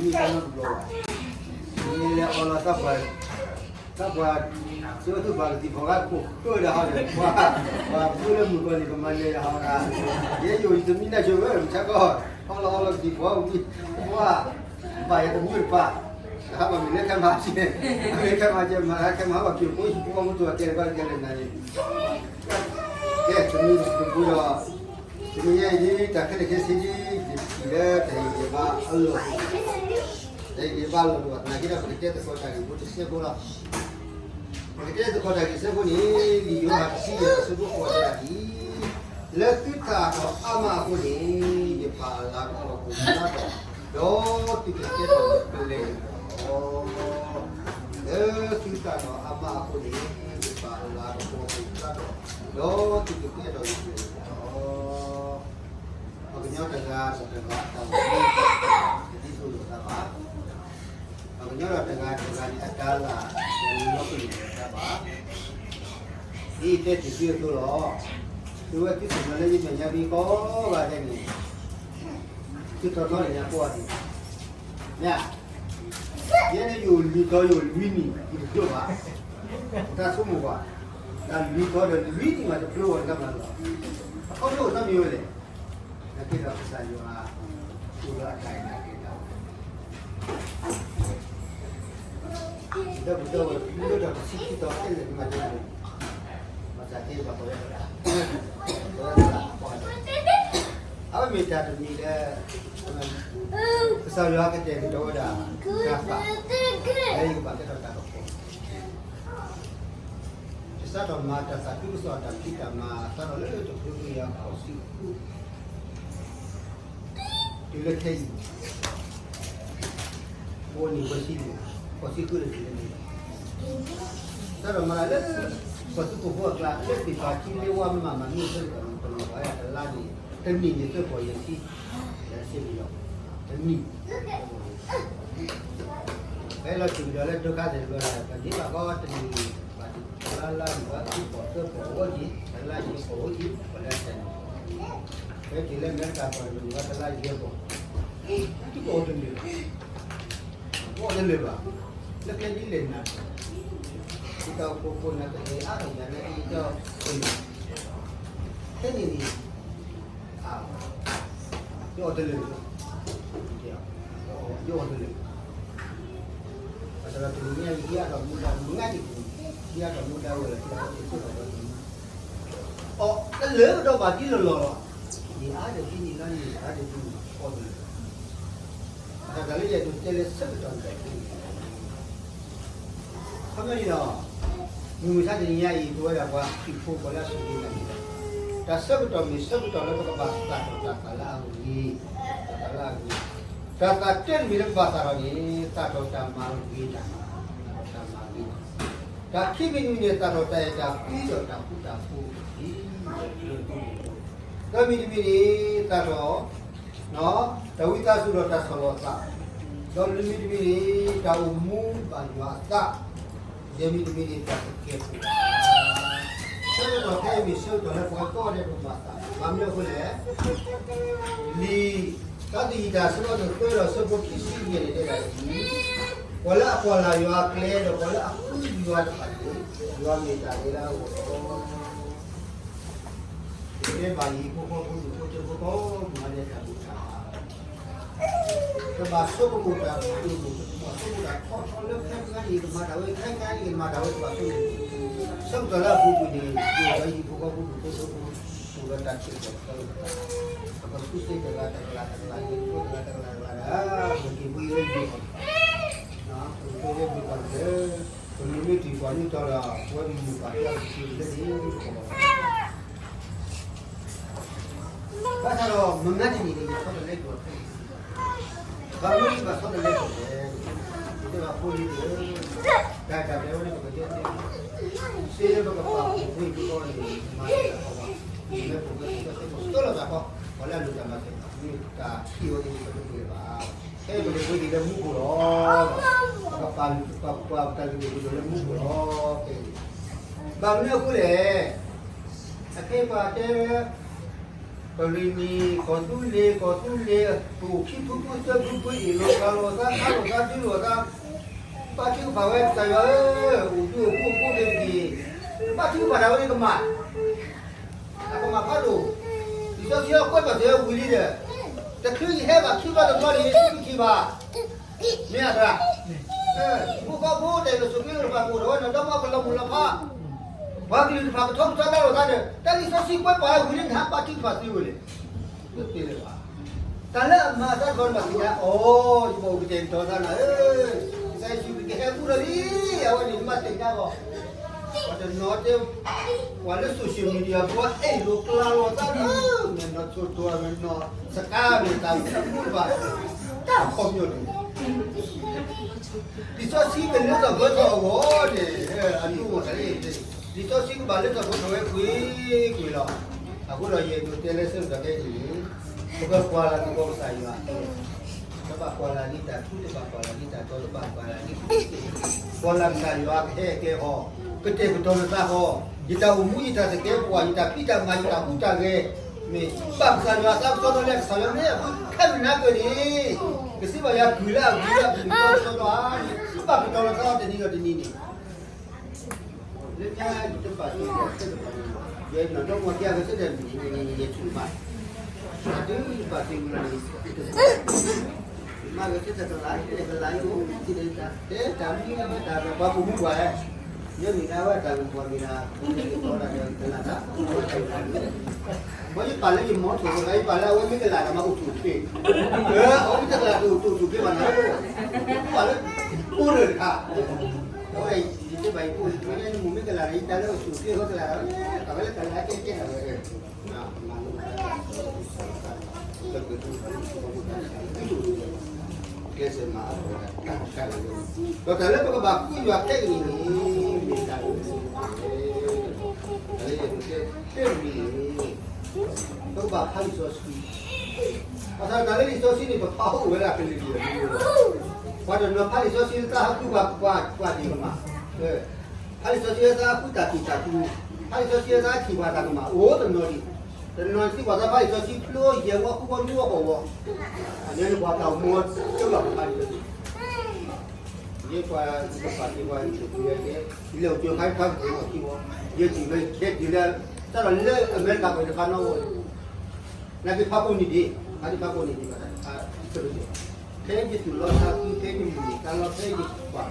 တၢ်နီတဘျီဘၣ်. မ့ၢ်လဲၤအီလီၤသးပှၢ်, သးပှၢ်, ကၠိသူၣ်ပှၢ်ကသံၣ်ဖီၣ်ဂၤခိၣ်ဃၢဒီးဟီဒီး ပှၤ, ပှၤဘုလၢမုၢ်ကီၢ်န့ၣ် ကမၤလဲၤယၤဟီဒၣ်, ယဲယိာ်ယတမံၤနၢ်ဆိဝဲ မုၢ်ဆါကီၢ်, အီလီၤအီလီၤကသံၣ်ဖီၣ်ဂၤ, ပှၤ, ဘၣ်ယတမုာ်တပၢ်, ဟးဘၣ်မ့ၢ်လၢခဲမၤကဲ, မ့ၢ်ခဲမၤကဲ မၤလၢခဲမၤဟးဘၣ်က့ၤဖိ ယဖိမုၣ်ကဲကဲလၢကဲလၢနၤန့ၣ် ကဲ, တမံၤတပူၤဒီး, တမံၤညါအံၤဒ် တၢ်ခဲလၢာ်ခဲဆ့ဒ် ယထံၣ်လၢတၢ်ဟ့ၣ်ဂံၢ်ဘါအလီၢ်, တၢ်ဟ့ၣ်ဂံၢ်ဘါအလီၢ်တအိၣ်ဘၣ်သနာ်က့ဒီး ပကတဲသကိးတၢ်ဂ့ၢ်ဖိတစဲးဖိလီၤ. ပကတဲသကိးတၢ်ဂ့ၢ်စဲးဖိန့ၣ် လံာ်ယိၤဟၣ်တဆံယဲၢ်အဆၢဖိဃိးတဲဒၣ်ဒ်အံၤ, လၢသုသၣ်ထီၣ်အါမးအဃိန့ၣ် ယပာ်အလၤကပီၤကွံာ်သုသးဒီး, ဒီးသုကကဲထီၣ်ယကျဲလီၤ. လၢသုသၣ်ထီၣ်အါမးအဃိန့ၣ် ယပာ်အလၤကပီၤကွံာ်သုသးဒီး, ဒီးသုကကဲထီၣ်ယကျဲလီၤ. ပှၤကညီတဂၤဒီးတဂၤအတၢ်အိၣ်မူ တဒ်သိးလိာ်အသးဘၣ်. ပှၤကညီဒီးတဂၤတဂၤန့ၣ် အတၢ်လၢ်တလီၤကလုာ်လိာ်အသးဘၣ်. ဒ်ယတဲတ့ၢ်သုအသိးလီၤ. သုဝဲသုသ့ၣ်နီၣ်လၢယမဲာ်ညါဒ်ကိးဂၤဒဲးန့ၣ် သုထီၣ်ထီန့ၣ် အကိးဂၤဒဲး, မ့ၢ်ဧါ. ယဲန့ၣ်ယအိၣ်လွံၢ်ထီၣ် ယအိၣ်လွံၢ်နံၣ် ယတဒိးဘၣ်, တၢ်ဆိကမိၣ်ကွၢ်, တၢ်လွံၢ်ထီၣ်ဒီးလွံၢ်နံၣ်မးတဖျိဝဲတၢ်မၤလီၤ. အခီဖျိအိၣ်သးမံၤဝဲလဲၣ်. နာ်က့ဒီးကစၢ်ယွၤ အိၣ်ဒီးအတၢ်အဲၣ်တၢ်ကွံ ဒီပုၢ်ဒီဝဲၢ် လၢဒီးတဆံခံတီၤခဲလၢာ်မၤတၢ်န့ၣ်, ဘၣ်ဆၣ်တဲဘၣ်ပဝဲဒၣ်, ပဝဲဒၣ်အပှၤ, အဝဲမ့ၢ်တၢ်တမံၤလၢ ကစၢ်ယွၤကတဲာ်ကတီၤဝဲဒၣ် တၢ်သး လၢယကဘၣ်ကဲထီၣ်တၢ်ကပီၤ, ယစးထီၣ်မၤတၢ်သးခုကစီၣ်တၢ်ဖံးတၢ်မၤ စးထီၣ်လၢတကထိခွံကယၤဃိးဆံဃု တုၤလၢခဲအံၤ အိၣ်နံၣ်ဝဲဆံလံ, ဃိးဆံဃုလၢတုၤလၢန့ၣ်, စးထီၣ်မၤလၢ ပှၤသုးခိၣ်ဖိအကျါ လၢသ့ၣ်ပာ်ထံလၢဝါမၤမၤမ့ၢ်ဆၢကတီၢ်န့ၣ် ပလီၢ်ဘၣ်ယၤတလါန့ၣ် တနံၣ်န့ၣ် သၢပီၢ်ယဲၢ်ဆံ, လၢစ့ပယီၤ, တနံၣ် ဖဲလီၤစ့ၢ်ကဒီးလၢဒိခါသ့ၣ်တဖၣ် ပဒ့ဘၣ်ကီတနံၣ် ဘၣ်တလါလါန့ၣ် ဘၣ်ခံပီၢ်သၢပီၢ်အိၣ်က့ၤ, တလါယဲၢ်ပီၢ်အိၣ်က့ၤ ပှၤလၢတၢ်န့ၣ်, ဖဲက့ၤလၢအမဲရကၤပီၢ်တမံၤဘၣ်တလါယဲၢ်ပီၢ်, တကီၢ်တမံၤဘၣ်, တကီၢ်တမံၤဘၣ်, လၢကျဲဒ်လဲၣ်နၤ, သုတၢ်အိၣ်ဖှိၣ်ဖိနၤကဟဲအါထီၣ်ယၤလၢအံၤဒီး, ခဲန့ၣ်န့ၣ် ယအီၣ်တလၢာ်, ယအီၣ်တလၢာ်, ဘၣ်ဆၣ်ဒီးတနံၤညါအံၤ ဒ်အတၢ်မူဒါမုၢ်နံၤဒံး, ဒ်အတၢ်မူဒါဝဲလၢသုးခိၣ်သုးခိၣ်ဒီးဝဲန့ၣ်, အီၣ်တလၢာ်ဒီးဘၣ်ဒ်လီၢ်လီၢ်လီၤ, နံၣ်အါဒီးဒ်နံၣ်လါနံၣ်အါဒီးဒ်နံၣ်အီၣ်တလၢာ် တၢ်လၢယအဲၣ်ဒိးတဲလၢဆၢကတီၢ်န့ၣ် ခီမ့ၢ်န့ၣ်ဒီး, မုၢ်မဆါတနံၤညါအံၤ ပဝဲဒၣ်ပှၤခရံာ်ဖိပှၤလၢအစူၢ်က့ၤနာ်က့ၤ, တၢ်ဆၢကတီၢ်မ့ၢ်ဆၢကတီၢ်လၢပကဘၣ်သၣ်ထီၣ်တၢ်သးလၢအဂ့ၤ, တၢ်သးလၢအဂ့ၤ, တၢ်သးတၢတမံၤလၢပဘၣ်သၣ်ထီၣ်န့ၣ် သၣ်ထီၣ်တၢ်မၤဂ့ၤတၢ်, သၣ်ထီၣ်တၢ်မၤဂ့ၤတၢ်, တၢ်ခံမံၤတမံၤန့ၣ် သၣ်ထီၣ်တၢ်အဲၣ်တၢ်ကွံဒီးတၢ်ဃူတၢ်ဖိး, ဒီးမံၤတမံၤန့ၣ် သၣ်ထီၣ် တၢ်ဝံသးစူၤဒီးတၢ်ဆီၣ်လီၤသး, ဒီးမံၤတမံၤန့ၣ် တၢ်အိၣ်မူဘၣ်ယွၤအသး, ဒီးမံၤတမံၤန့ၣ် တၢ်ကကဲဖိး, ဆၢကတီၢ်ခဲအံၤမ့ၢ်ဆၢကတီၢ်လၢပဝဲကိးဂၤဒဲးပဘၣ်သး, ဘၣ်မနုၤအဃိလဲၣ်, လံာ်တၢ်သယုၢ်တၢ်ဆၢအဆၢသၢဒီးဆၢဖိခံဆံယဲၢ်န့ၣ်တဲဒၣ်အံၤ, ပှၤလၢအကွၢ်လၢ်ယွၤအကျဲဒီး ပှၤလၢအဃုယွၤတဖၣ်န့ၣ် ယွၤမ့ၢ်တၢ်လၢအဂီၢ်လီၤ. ယတဲဘၣ်ယဟံၣ်ဖိဃီဖိဒူၣ်ဖိထၢဖိကိးမုၢ်နံၤဒဲးတၢ်ဘူၣ်တၢ်ဘါ, တဘၣ်ဆိကမိၣ်တၢ်ဒိၣ်ဒိၣ်, တဘၣ်ဆိကမိၣ်တၢ်ထီထီလၢခဲကနံၣ်အံၤ ကမၤတၢ်ဝဲ ခဲကနံၣ်အံၤ ကမၤတၢ်ဝဲ တဘၣ်ဆိကမိၣ်, ဆၢကတီၢ်လၢအပူၤကွံာ်န့ၣ် ယအိၣ်ဒီးယဟံၣ်ဖိဃီဖိဒူၣ်ဖိထၢဖိ အိၣ်ဒီးတၢ်ထံၣ်တၢ်တီ, ပကဃုစ့တဂၤတဂၤတဂၤ ယဖိတဂၤတဂၤတဂၤဒီး ပက့ၤပှ့ၤလၢယိၤကီၢ်, ပက့ၤပှ့ၤလၢယိၤကီၢ်န့ၣ်လၢ ပမ့မ့ၢ်တၢ်ပှၤနုာ်ထီၣ်ဒီး ပဝဲမုၢ်မုၢ်ပှၢ်ပှၢ်ပက့ၤလၢန့ၣ်တခီဘၣ်. ဘၣ်ဆၣ်ဒီး မုၢ်နံၤတနံၤန့ၣ် ယဆီတလဲက့ၤအီၤခဲအံၤ, ဘၣ်မနုၤယဘၣ်ဆီတလဲက့ၤလဲၣ်, ယတဲဘၣ်ဖိလံၤသ့ၣ်ဧၢ, တၢ်တၢ်တဲဝဲန့ၣ် ပကတဲသ့, စ့လၢပကပာ်ဖှိၣ်ဖိအံၤပဂီၢ်န့ၣ် မၤတၢ်တခီဘၣ်, မ့ၢ်ဖိမ့ၢ်ဖိကဲသ့ၣ်ဖိ ဆှၢလီၤတၢ်ခီ, ပှၤလၢအလိၣ်တၢ်မၤစၢၤ မ့ၢ်တၢ်ထံၣ်ဝဲန့ၣ် ပတပှ့ၤဘၣ်. ခဲအံၤပကပှ့ၤက့ၤလၢမူခိၣ်လီၤ. ပကပာ်, ပကပာ်ပတၢ်လုၢ်ဒိၣ်ပှ့ၤဒိၣ်လၢမူခိၣ်လီၤ ခဲအံၤန့ၣ်. ဘၣ်မနုၤအဃိလဲၣ်, အခဲအံၤပှၤတဲလၢ ပရံၣ်နံၣ် ကီၢ်သူလ့ၤ ကီၢ်သူလ့ၤ ပအိၣ်ခံဖုဖုသၢဖုဖု အ့ၣ်လိာ်ကၤလိာ်သး ခးလိာ်သး ဒုးလိာ်သး, ဘါထုကဖၣ်ဝဲကစၢ်ယွၤဧၢ, အိၣ်ဒုးအိၣ်ဖိအိၣ်ဖိတက့ၢ်, ဘါထုကဖၣ်တၢ်ဝဲန့ၣ်ကမၣ်, အကမၣ်ဖးဒိၣ်, လံာ်စီဆှံအီၤကွဲးဘၣ်စၢၤဝံၤလံဒီး, တချုးယဟဲဘၣ်ခံဘျီတဘျီန့ၣ် သုကထံၣ်ဘၣ်, မ့ၢ်ဧါတဂၤ, ဖိဃီဖိတဲာ်လၢစိၤက့လိာ်တဖၣ်ကအိၣ်ထီၣ်ဝဲန့ၣ် ဒီမါကလီၤမုၢ်လီၤဖး, ပှၤကလုာ်တဖၣ်ကထီကထီတၢ်လိာ်သးဒီး တၢ်လံာ်စီဆှံကွဲးပာ်ဝဲဝံၤလံန့ၣ် ဟးဘါထုကဖၣ်သ့ဝဲလဲၣ်, တသ့လၢၤဘၣ်. တၢ်လၢအမၤအသးတခီန့ၣ် ဘၣ်သ့ၣ်ညါအီၤ, ယဘၣ်အိၣ်ကတဲာ်ကတီၤသးနၤဧၢ, ကစၢ်ယ့ၣ်ၡူးခရံာ်ကဟဲဃုာ်ဒီးလံ, အဝဲန့ၣ်နဘၣ်သ့ၣ်ညါအီၤ, ပှၤတနီၤတဲ, ပှၤလၢ social media ပူၤ အဲၣ်လိာ်ကျါလိာ်သးဒီး, မ့ၢ်နီၢ်ဆိၣ်တိၤ မ့ၢ်နီၢ်စကါ မ့ၢ်တၢ်မူတဘၣ်, တၢ်ခီပညီန့ၣ် လံာ်စီဆှံကလၢထီၣ်ပှဲၤထီၣ်အဂီၢ်န့ၣ်, အဒိၣ်အိၣ်တၢ်လၢ လံာ်စီဆှံကဘၣ်လၢထီၣ်ပှဲၤထီၣ်ဝဲကွ့ၢ်ကွ့ၢ်လီၤ. အဃိဒီးယအဲၣ်ဒိးတဲလၢဆၢကတီၢ်ခဲအံၤန့ၣ်, ပကကွၢ်လၢ်သကိးကစၢ်ယွၤ, တဘၣ်ကွၢ်လၢ်လံတၢ်ထူ တဘၣ်ကွၢ်လၢ်လံတၢ်တီ တဘၣ်ကွၢ်လၢ်လံ, ကွၢ်လၢ်ကစၢ်ယွၤကဟဲက့ၤအီၤ, ကတဲာ်ကတီၤနသးအီၤ, ယတၢ်အိၣ်မူ ယတၢ်သကဲးပဝး ယတၢ်ဖံးတၢ်မၤ ယတၢ်ဟူးတၢ်ဂဲၤ, မ့ၢ်ဘၣ်ကစၢ်ယွၤအသးကစီဒီလၢကစၢ်ယွၤမ့ၢ်အဖုခဲလၢာ်နၤက့ၤန့ၣ်, ကစံးဘၣ်ယၤကုၢ်လၢအဂ့ၤလၢအပူၤ ကစီဒီအါန့ၣ်, ဘၣ်ကတီၤလီၤသးအီၤတနံၤဒီးတနံၤန့ၣ်, လၢညါယတပာ်တ့ၢ်ဘၣ်သ့ၣ်တဖၣ်န့ၣ်, ယနီၢ်ဒီမါက့အဂ့ၤသ့ၣ်တဖၣ်န့ၣ် ယထူၣ်မး, တုၤယပာ်တ့ၢ်ဝံၤလီၤန့ၣ်, မ့ၢ်ဂ့ၤသ့ၣ်တဖၣ်ကလၤ, ကလၤယအိၣ်, တဲတၢ်မ့ၢ်ဝဲတၢ်ဒီးပှၤကူၣ်မူပှၤဧၢ, ယမ့ၢ်ဒၣ်ဝဲတၢ်ဂ့ၢ်ပှၤမ့ၢ်ဒၣ်, ကလၤတၢ်, ကလၤတၢ်, မ့ၢ်ယပာ်လၢယမီထိၣ်တဂၤ, ယပာ်လၢအဝဲမ့ၢ်ကလၤတၢ်မၤအိၣ်ထူၣ်တဖျၢၣ်, အဝဲမ့ၢ်တကလၤတအိၣ်ထူၣ်တဖျၢၣ်ဘၣ်န့ၣ်, ပာ်လၢ, အိၣ်လၢတခါ, အဝဲယတဲဘၣ်ယဖိ, နမိၢ်မ့ၢ်ကလၤတၢ် ယတၢ်လၢအိၣ်ထူၣ်တဖျၢၣ် အဝဲကလၤတၢ်, အဝဲလၢကလၤကဲကဲတၢ်ဝဲ, ကျဲးစၢးမၤအီၤ, ဒီးတၢ်လၢပကဘၣ်ဃုယွၤခဲအံၤန့ၣ်, မ့ၢ်တၢ်လၢ, တၢ်လၢယတဲတမံၤန့ၣ်, ပကဘၣ်ဖးလံာ်စီဆှံ, ဘၣ်ဆၣ်တၢ်လၢလံာ်စီဆှံန့ၣ် ပဖးအိၣ်ဝဲဒၣ်ကလုာ်ကလုာ်လီၤ, ပှၤတနီၤဖးလံာ်စီဆှံလၢသးဟးဃုပှၤ, ပှၤဒံးကမၣ်, ဖးလံာ်စီဆှံလၢသးဟးဃုတၢ်သူၣ်တၢ်သး, ဖးလံာ်စီဆှံလၢသးထံၣ်ပှၤတၢ်ကမၣ် အိၣ်တနီၤဒံး, တနီၤစံးပှၤသးဖးလံာ်စီဆှံဖျိယဲၢ်ဝီဃုဝီနွံဝီဃိးဝီ, အန့ၣ်န့ၣ်ပှၤတၢ်အိၣ်မူတလီၢ်ဖးလံာ်စီဆှံ, ယဲပှၤ, ယပာ်တ့ၢ်ပှၤ, ယလဲၤအိၣ်ကၠိခါယဖးကတၢၢ်ဝီခံဝီ, ယတုၤလၢယခဲတုၤလၢ, တၢ်ဒီးလၢအမဲရကၤပှဲၤတခါနီၣ်ဝီ, နာ်က့ဖးကိးနံၤဒံး, ဖးဒံးဖးကိးနံၤဒံးဘၣ်, ဖဲယတူၢ်လိာ်သးသု ဖဲယမုၢ်နံၤတၢ်လီၢ် ဖဲယကွၢ်,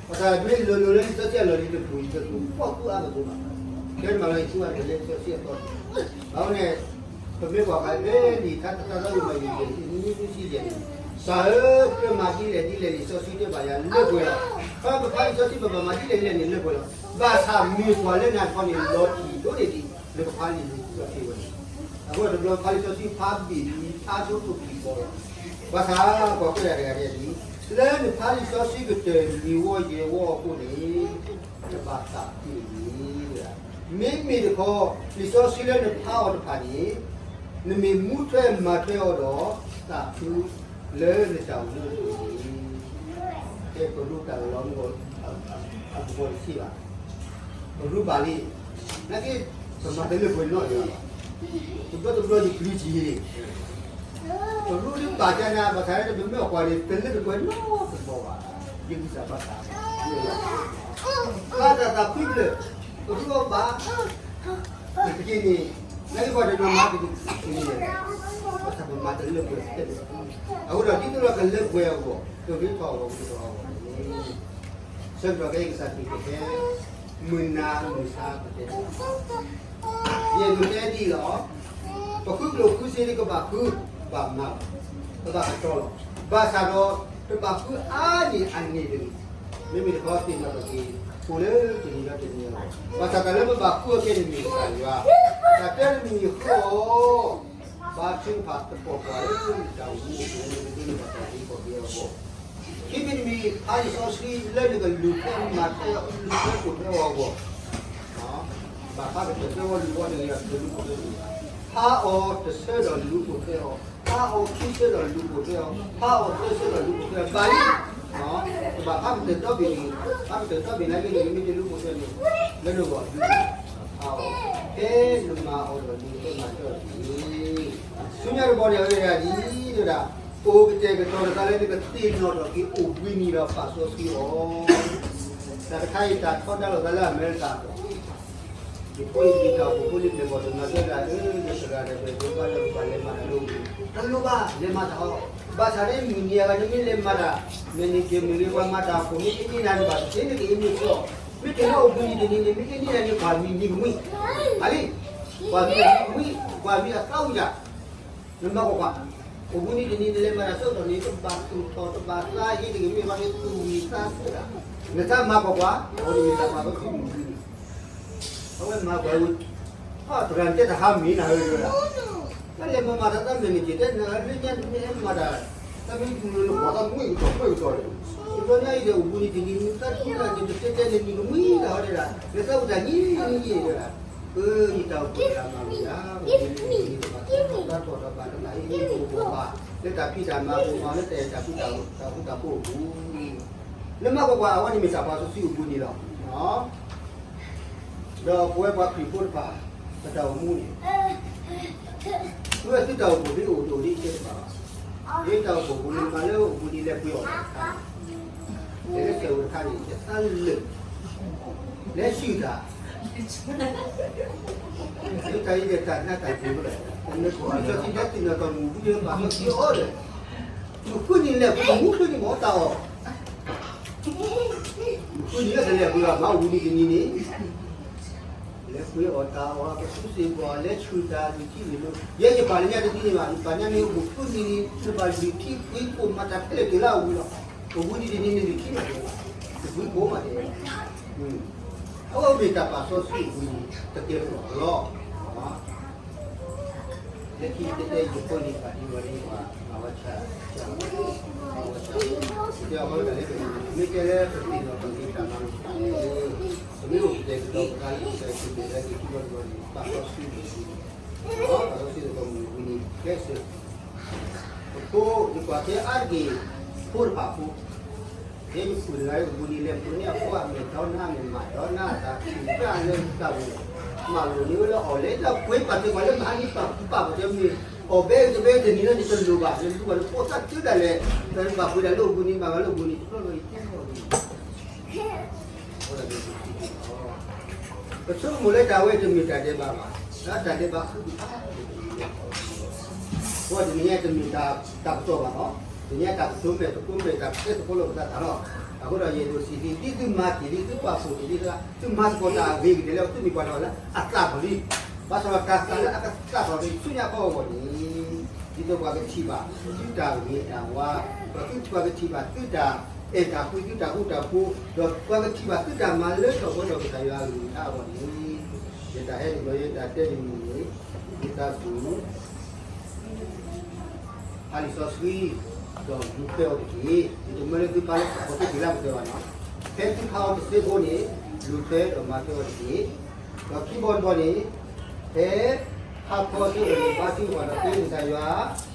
ပှၤတၢ်မ့ၢ်လိၤလိၤလၢလံာ်စီဆှံအလီၢ်န့ၣ် တပူၤယတပူၤ ပီၣ်သူအါကဒိၣ်ဘၣ်, ကဲမၤလၢယသူအါန့ၣ်လၢလံာ်စီဆှံအသီ, ဘၣ်ဝဲန့ၣ်, ပမ့ၢ်ကွၢ်ဃီၤဖဲလံာ်ထါတသီသီလံာ်မၤယုၤယဲၢ် နွံနွံဆံယဲၢ်န့ၣ်, ကစၢ်ဧၢ, ပမၤဒ်လဲၣ်ဒ်လဲၣ် လံာ်စီဆှံတဲဘၣ်ယၤလၢပှဲၤလီၤ, ဖဲပဖးလံာ်စီဆှံ ပဘၣ်မၤဒ်လဲၣ်ဒ်လဲၣ်န့ၣ်လၢပှဲၤလီၤ, ဘၣ်ဆၣ်မ့ၢ်ပှၤလၢနၤတခီန့ၣ် လီၤတံၢ်ဒိၣ်န့ၢ်ဒံး နကဖးလံာ်စီဆှံဝဲန့ၣ်, အဃိဒီးတဘျီဖးလံာ်စီဆှံဖးဘ့ၣ်မံၤ ဖးဒိၣ်ဒိၣ်ကံၢ်ကီလီၤ, ဘၣ်ဆၣ်ပှၤကွဲးတၢ်တဂၤဒ်အံၤ, လၢနဖးလံာ်စီဆှံကတၢၢ်နွံဝီယဲၢ်ဝီအဃိန့ၣ်, နဘၣ်သးခုတဂ့ၤ, မ့မ့ၢ်တခီ, လံာ်စီဆှံလၢနဖးအီၤတဖၣ်န့ၣ်, နမ့ၢ်မူထွဲမၤထွဲအီၤဒီး, သးခုလၢနတၢ်အိၣ်မူအပူၤန့ၣ်, ကဲပရူးတၢ်လီၤမူအီၤ, အကဘီတဆံးဘၣ်, ပရူးဘၣ်လံ, နာ်က့, ပမၤတလၢပှဲၤနီတဂၤဘၣ်, တဘျီတဘျီယပျံၤက့ၤ ပရူးဒ်ပာ်ကနၤ ဘၣ်ဆၣ်လၢပမ့ၢ်အကွၢ်န့ၣ် တလၢတပှဲၤနီတဘီဘၣ်, ယဂံၢ်စၢ်ဘါစၢ်, ဘၣ်တၢ်သးဖှံဖျၢၣ်, ပရူးအီၤဘၣ်, တက့ၢ်န့ၣ်, လၢယကွၢ်တနီၤမၤတက့ၢ်န့ၣ်, ဘၣ်ဆၣ်ပမၤတလၢပှဲၤဖဲန့ၣ်, အဃိဒီးဒ်သိးဒီးကလၢပှဲၤအဂီၢ် ကရ့ထီၣ်အဂီၢ် ကရ့ထီၣ်အဂီၢ်န့ၣ်, ဆၢကတီၢ်ခဲအံၤကစၢ်ခရံာ်ကဟဲ, မုၢ်နၤမုၢ်ဆါပတဲ ယဲၢ်မုၢ်တဲဒ်အံၤလီၤ. ပဃုကျိၣ်ဃုစ့န့ၣ် ကဘၣ်ဃု, ဘၣ်မၤ, ပဘၣ်ကတီၤလီၤ. ဘၣ်ဆၣ်ဒီး ပဘၣ်ဃုအါန့ၢ်အန့ၣ်တဂ့ၤ. မ့မ့ၢ်တခီ သ့ၣ်နီၣ်ထီၣ်က့ၤ အိၣ်လၢတနံၤဒီးတနံၤလီၤ. ဘၣ်ဆၣ်တၢ်လၢပဘၣ်ဃုအီၤခဲအံၤန့ၣ် မ့ၢ်ကစၢ်ယွၤ, တၢ်တဲတမံၤဃုအီၤ ဘါထုကဖၣ်သပှၢ်ပှၢ်လၢနတၢ်အိၣ်မူအပူၤ နကဒိးန့ၢ်ဘၣ်တၢ်သ့ကီၢ်ပယီၤအဂီၢ်, ခံမံၤတမံၤ ဖးလံာ်စီဆှံလၢနကလူၤထွဲမၤထွဲ လူၤထွဲပိာ်ထွဲအဂီၢ်, ဘၣ်ဖးကတၢၢ်သၢဝီလွံၢ်ဝီတဂ့ၤ တလူၤပိာ်ထွဲတဂ့ၤဘၣ်. ဖးအီၤတဆၢဒီးလူၤပိာ်ထွဲအီၤ, ဖးအီၤခံဆၢဒီးလူၤပိာ်ထွဲအီၤ, ဖးအီၤသၢဆၢဒီးလူၤပိာ်ထွဲအီၤ, ဘၣ်လံ. တဘၣ်ဖးကတၢၢ်ဒီဘ့ၣ်တဂ့ၤ, ဖးကတၢၢ်ဒီဘ့ၣ်နာ်က့န့ၣ် မ့ၢ်တလူၤပိာ်ထွဲန့ၣ် လၢနဂီၢ်ဒုး, ဖးအီၤ, ဖဲနမၤအီၤဒီး နကမၤထွဲအီၤတဂ့ၤ. ဆူညါတဘျီန့ၣ် အဝဲဒၣ်ဒ် တဲဝဲဒၣ်, အိၣ်ကတဲာ်ကတီၤတခါလၢနကသ့ၣ်နီၣ်ထီၣ်က့ၤအိၣ်ဘှံးနံၤဒီးပာ်စီဆှံအီၤ, တၢ်တခါအံၤ တၢ်ထီဒါလိာ်သးလၢအမဲရကၤအပူၤ, ယဖိအံၤ ယတၢ်အိၣ်ဖှိၣ်ဖိလံၤပျဲၢ်ဘီၣ်တနီၤတဲဒၣ်, အၢ ယသရၣ်ဒီးပှၤဘၣ်လၢပှၤလဲၤမၤတၢ်လၢအိၣ်ဘှံး, တလိၣ်ဘၣ် လဲၤမၤတၢ်အီၤ, ဘၣ်ဆၣ်န့ၣ် မုၢ်နံၤအဂၤ နမ့ၢ်လဲၤမၤတၢ်, မ့ၢ်နက့ၤမုၢ်ဂ့ၤ ပှၤမၤတၢ်အခိၣ် မ့ၢ်အ့န့ၢ်နၤန့ၣ် ဘၣ်တသ့ နက့ၤအ့န့ၢ်ဆိ, မ့ၢ်တ့ၢ်လၢအိၣ်ဘှံးနံၤတနံၤန့ၣ် မ့ၢ်အ့န့ၢ်နၤန့ၣ် ပှၤမံၤနံၤကမှံ, အလံ, ပှၤမံၤနံၤကမှံ, ပှၤမံၤအသးဝံၣ်ယၤ နမၤကွၢ်ကွၢ်, အိၣ်ဘှံးနံၤတနံၤ နလဲၤမၤတၢ်ဆၢကတီၢ်န့ၣ် တဘၣ်သူၣ်ထီၣ် တဘၣ်သးဟ့တဂ့ၤ မ့ၢ်ဘၣ်န့ၣ်သူၣ်ဝံၣ်သးဆၢဒၣ်, နတၢ်မၤကွၢ်ကွၢ်, အဝဲန့ၣ်မ့ၢ်တၢ်ပာ်စီဆှံမုၢ်ဘှံးနံၤ, အဝဲမၤကွၢ်ဝဲ, အသရၣ်တဲတဟါမ့ၢ်နၤဧၢ, တၢ်လဲၤမၤမၤတၢ်တၢ်မဲာ်န့ၣ်က့ၤ တဲနၤလၢညါတမ့ၢ်မၤတၢ်, တၢ်မ့ၢ်တူၢ်လိာ်နကွၢ်တၢ်မူအံၤကတီၢ်မူအံၤကတီၢ်န့ၣ်, တဘျီညါအံၤဒီးအိၣ်ဘှံးနံၤတနံၤ နသးတူၢ်တၢ်က့ၤ နတဲတဲန့ၣ်နံၤကမှံတၢ်ဟီဒၣ်, နသးဝံၣ်တၢ်နံၤနံၤယဲၢ်ဒၣ်, အၢ ယတၢ်အိၣ်ဖှိၣ်တဂၤမၤဝံၤယၤ, တၢ်ထီၣ်တၢ်ဘၣ်တဘၣ်အံၤ အိၣ်ဘှံးဘၣ်, လၢတၢ်ဖံးတၢ်မၤအပူၤမၤလၢတၢ်အဲၣ်တၢ်ကွံတၢ်ဃူတၢ်ဖိးအပူၤ, နမၤကွၢ်ကွၢ် အဝဲန့ၣ်မ့ၢ်တၢ်ပာ်စီဆှံအိၣ်ဘှံးနံၤလီၤ. ဒီးပဝဲပှၤခရံာ်ဖိတဖၣ် ပတၢ်အိၣ်မူန့ၣ်, သုဝဲသုတၢ်အိၣ်ဖှိၣ်မ့ၢ်အိၣ်တအိၣ်ဒ်အံၤတဘၣ်ဘၣ်, ဒ်တၢ်အိၣ်ဖှိၣ်ပူၤန့ၣ် မၤလၢအိၣ်ဘှံးနံၤလဲၤပှ့ၤအီၣ်တၢ်တခါ, လဲၤလၢစဲးအိၣ်တခါန့ၣ် ယသးလၢာ်, လဲၤဆူၣ်တၢ် လၢတၢ်အံၤဒီးတၢ်နးတၢ်ဖှီၣ်လီၤ, နကဟူးလံာ်စီဆှံ နသ့ၣ်နီၣ်ထီၣ်မုၢ်ဘှံးနံၤ ပာ်စီဆှံအီၤဒီး, မုၢ်ဃုနံၤလဲၤပှ့ၤ မုၢ်ဃုနံၤမ့ၢ်တၢ်အီၣ်, မုၢ်ဃုနံၤလၢတလဲၤပှ့ၤဘၣ် မၤအိၣ်ဘှံးနံၤတနံၤန့ၣ်, လဲၤပှ့ၤအီၣ်တၢ်အီၣ် ကသူစ့ၢ်ကီး လဲၤဆူၣ်တၢ်လုၢ်ထံလုၢ်နိ, ယဲယပာ်လၢညါတနံၤန့ၣ်ဘၣ်, ယပာ်ညါန့ၣ်အိၣ်ဘှံးနံၤန့ၣ် နဘၣ်လုၢ်ထံပှ့ၤကိၣ်မၤတၢ်ခဲလၢာ်တုၤလၢအဝံၤလီၤ, အိၣ်ဘှံးနံၤတနံၤန့ၣ် လုၢ်ထံမၤတၢ်, တပှ့ၤကိၣ်မၤတၢ်, အဝဲမ့ၢ်တၢ်ပာ်စီဆှံအိၣ်ဘှံးနံၤ တကဲထီၣ်လီၤ. လၢခံကတၢၢ် ယဖိန့ၣ် ပာ်ဒံးဝဲဒၣ် ပှၤမၤဝဲဆါ, မၤဝဲဆါ, ကတဲအီၤဃီတၢ်လၢပမ့ၢ်တဲလၢပသ့ၣ်နီၣ်ထီၣ်က့ၤတၢ်မၤလိာ်သးန့ၣ်, ပမ့ၢ်အိၣ်ကတဲာ်ကတီၤပသးလၢကစၢ်ယ့ၣ်ၡူးခရံာ်လၢက့ၤထံကီၢ်တဘျီန့ၣ် ပာ်စီဆှံအိၣ်ဘှံးနံၤ, ပာ်စီဆှံအိၣ်ဘှံးနံၤ ကဲစၢး ပဖိ ယကွၢ်က့ၤအါတက့ၢ် ဖိတဖၣ်ဖိ, ဖဲယဃုတဂၤအိၣ်ဘှံးနံၤလဲၤပှ့ၤန့ၢ်အဖိအမဲာ်ဒီနါမဲာ်မးဒီးနါအသးဆူၣ်တၢ်လၢတၢ်ပူၤ, မၤလိာ်န့ၢ်ဝဲလၢအီၣ်လဲၣ် တၢ်ပှ့ၤပာ်စၢၤပှၤလၢမဟါန့ၣ် ပာ်ပာ်ပာ်စၢၤမ့ၢ် အီၣ်ဘဲတဘဲတနံၤလၢန့ၣ်တလိၣ်ဘၣ် လၢလူၤဘၣ်လၢဖိသၣ်တုၤဒၣ်လဲာ်, တၢ်ဘၣ်ပှ့ၤဒၣ်လၢအိၣ်ဘှံးနံၤ ဘၣ်ဂၤလၢအိၣ်ဘှံးနံၤ တဘျီလီၤအံၤ တဲလီၤအံၤ ပဆိကမိၣ်လၢတၢ်ဝဲတမ့ၢ်တၢ်ဒဲးဘးဘၣ်, တၢ်ဒဲးဘးဃုာ်အါ, အဃိတနံၤညါတမ့ၢ်တၢ်ကစီၣ်ဘၣ်နီၤ, တနံၤညါတၢ်ကတိၤမဲာ်သကိးမဲာ် တၢ်ကတဲသကိးလိာ်ပသးတၢ်လီၤ. အဃိဒီးယအဲၣ်ဒိးစံးဒ် ဒ်သုမၤတ့ၢ်လံ သုပာ်ဖှိၣ်တ့ၢ်လံ သုမၤသကိးတၢ်အဂ့ၤကတၢၢ်လၢသုမ့ၢ်ပှၤတဂၤလၢအသးထီၣ်လံ, ဘၣ်ဆၣ်ဒီးတၢ်သးလၢအကသးထီၣ်န့ၣ် ဆူညါခီအဂီၢ်န့ၣ် ဒ်သိးပှၤကထံၣ်ဘၣ် သုတၢ်ဂ့ၤတၢ်ဝါ, ဒီးသုပှၤကထံၣ်ဘၣ်သုတၢ်အဲၣ်တၢ်ကွံ သုတၢ်ဃူတၢ်ဖိး, ဒီးပှၤကထံၣ်ဘၣ်သုတၢ်မၤလၢထီၣ်ဝဲဒီးကစၢ်ယွၤအကလုၢ်ကထါအဂီၢ်န့ၣ်, ယတၢ်ဟဲတဘျီ ယတၢ်တဲတမံၤန့ၣ် ယသးဆူၣ် ဖးလံာ်စီဆှံ ဒီးလူၤထွဲအီၤတက့ၢ်. ယတမၢလၢသုဖးလၢအီၤတက့ၢ်လၢပတဲဘၣ်နီၤ, ဖဲသုဖးအီၤတစဲးဖိန့ၣ် လူၤထွဲဒီးမၤထွဲအီၤတက့ၢ်. ဒီးခံဘီတဘီန့ၣ် ဖဲ ဟါခီသ့ၣ်န့ၣ် ဘါထုကဖၣ်ဒီးဃ့ကစၢ်ယွၤ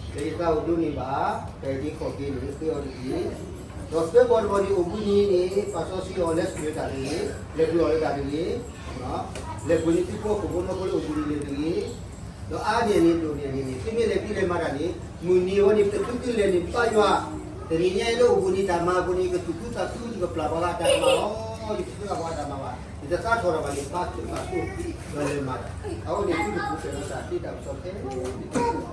လၢယသးအိၣ်ဒိးန့ၢ်ဘၣ် တၢ်အုၣ်က့ၤခီၣ်က့ၤန့ၣ် ဃ့အီၤတက့ၢ်. ဒီးသၢဘီတဘီန့ၣ် အိၣ်ဘှံးနံၤန့ၣ် ပာ်စီဆှံအီၤ လဲၤဆူၣ်လၢတၢ်တဂ့ၤ, လဲၤပှ့ၤအီၣ်လၢတၢ်တဂ့ၤ, လဲၤပှ့ၤန့ၢ်သုဖိအခိၣ်ဖိနီဖိလၢအိၣ်ဘှံးနံၤန့ၣ်တဂ့ၤ, ဒီးအါန့ၢ်န့ၣ် ဒိၣ်န့ၢ်န့ၣ်န့ၣ် သုမ့ၢ်လဲၤဖံးလဲၤမၤတၢ်န့ၣ် မုၢ်နံၤအဝဲန့ၣ် ပသုသုလဲၤန့ၣ် ဘါယွၤ, တနံၤညါအံၤလၢအိၣ်ဘှံးနံၤတၢ်မၤအပူၤန့ၣ် ယကသူၣ်ခုသးခု ယကပျၢ်ပှၤဂၤတၢ်ကမၣ်လီၤ, ယကသူၣ်ခုသးပှၤဂၤတၢ်မၤဘၣ်, ယတသးထီၣ်ထီၣ်ဘၣ်န့ၣ် ဘါထုကဖၣ်ဆိ ဒီးလဲၤမၤတၢ်, အဝဲန့ၣ် သုတပူၤဖျဲးဒီးတၢ်သ့တၢ်ဘၣ်စီဆှံလီၤ.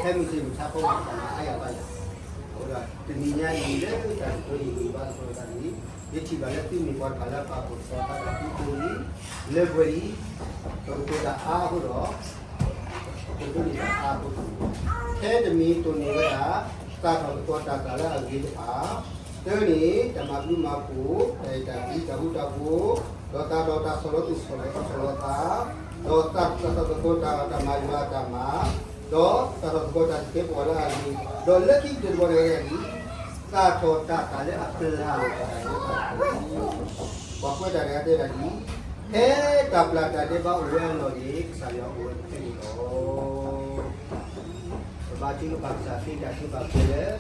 ဟဲမုၢ်ဆ့ၣ်မုၢ်ဆါခီမၤတၢ်မၤအါယၤဘၣ်ယၤ, အဃိဒီး တနံၤညါအံၤလၢတၢ်ကတိၤယံာ်ယံာ်ဘၣ်အဃိသတးန့ၣ် ယထံၣ်ဘၣ်လၢသုမ့ၢ်ပှၤတဖၣ်လၢပာ်ဖှိၣ်သကိးတၢ်သးခုအဃိန့ၣ် လၢပှဲၤလံ, ပကတိၤတၢ်အါအဃိဒီး ပကဒိးန့ၢ်တၢ်အါအဃိတက့ၢ်. ထဲတမံၤတိၢ်န့ၢ်ဝဲဒၣ် သးထီၣ်သကိးတၢ်သးလၢအဂ့ၤတဖၣ်, တၢန့ၣ် တၢ်မၤဘျုးမၤဖှိၣ်, တၢ်အဲၣ်တၢ်ကွံ, တၢ်ဃူတၢ်ဖိး, ဒီးသးထီၣ်တၢ်ဆီၣ်လီၤသူၣ်ဆီၣ်လီၤသး, ဒီးသးထီၣ်သကိးတၢ်တၢ်မၤယွၤအတၢ်မၤ, ဒီးသးထီၣ်သကိးတၢ်တကဲပဝးလၢအဂ့ၤ, ဒီးလၢခံကတၢၢ်တဘီန့ၣ်ဝဲဒၣ်ဒ် သးထီၣ်တၢ်သးလၢအပျၢ်လိာ်သးတၢ်ဒဲးဘးတက့ၢ်. ပှၤကွဲးတၢ်တဂၤတဲဒၣ်ဒ် ဖဲတၢ်ပျၢ်တၢ်ဒဲးဘးအိၣ်ဝဲအလီၢ်န့ၣ် ကစၢ်ယွၤအိၣ်ဝဲတဖုန့ၣ်လီၤ. ပဘါထုကဖၣ်ကစၢ်သ့တၢ်ထုကဖၣ်ခဲလၢာ်,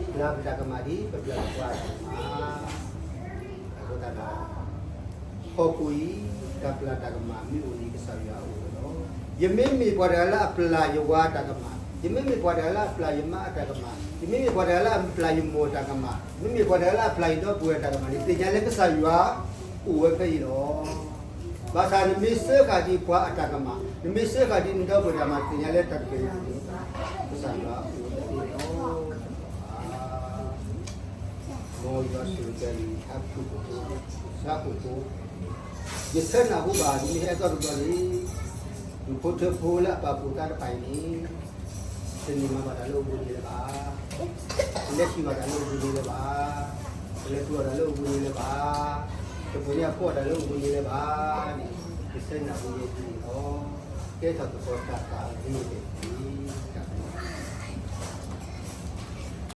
ပျၢ်ပတၢ်ကမၣ်ဒ်ပပျၢ်ပပှၤအတၢ်ကမၣ်, အဃိသတးဒီး ဟီၣ်ခိၣ်အံၤ တၢ်ပျၢ်တၢ်ကမၣ်မ့ၢ်အိၣ်န့ၣ် ကစၢ်ယွၤအိၣ်ဝဲလီၤ. ယမ့မ့ၢ်ပှၤတဂၤလၢအပျၢ်ယဝၤအတၢ်ကမၣ်, ယမ့မ့ၢ်ပှၤတဂၤလၢအပျၢ်ယမါအတၢ်ကမၣ်, ယမ့မ့ၢ်ပှၤတဂၤလၢအပျၢ်ယမိၢ်အတၢ်ကမၣ်, ယမ့မ့ၢ်ပှၤတဂၤလၢအပျၢ်ယဒီပုၢ်ဝဲၢ်အတၢ်ကမၣ်န့ၣ် သ့ၣ်ညါလၢကစၢ်ယွၤအိၣ်ဝဲဖဲအံၤလီၤ. ဘၣ်ဆၣ်နမ့ၢ်စၢဃာ်ဒံးပှၤအတၢ်ကမၣ်, နမ့ၢ်စၢဃာ်ဒံးနဒီပုၢ်ဝဲၢ်တၢ်ကမၣ် သ့ၣ်ညါလၢတၢ်တက့ၢ်န့ၣ် ကစၢ်ယွၤအိၣ်ဝဲဖဲအံၤလီၤ. မ်ယွၤဆိၣ်ဂ့ၤက့ၤနၤ ဟါဖုၣ်ကိာ်ဖိ, ဆါခိၣ်ဖိ, ယဆၢနၢ်ဟူဘၣ် နမ့ၢ်ဟဲအသီတဘျီန့ၣ်, ဒူၣ်ဖိထၢဖိလၢအပာ်ဖှိၣ်သးတဖၣ်အံၤန့ၣ်, တန့ၢ်မၤဘၣ်တၢ်လၢအိၣ်ဘှံးနံၤလၢၤဘၣ်, တလဲၤထံၣ်ဘၣ်တၢ်လၢအိၣ်ဘှံးနံၤလၢၤဘၣ်, တလဲၤတူၢ်ဘၣ်တၢ်လၢအိၣ်ဘှံးနံၤလၢၤဘၣ်, တပှ့ၤန့ၢ်အဖှီၣ်တၢ်လၢအိၣ်ဘှံးနံၤလၢၤဘၣ်န့ၣ်, ယဆၢနၢ်ဟူယဲဒ်န့ၣ်လီၤ. ကဲထီၣ်သကိးတၢ်သးအဂ့ၤအံၤ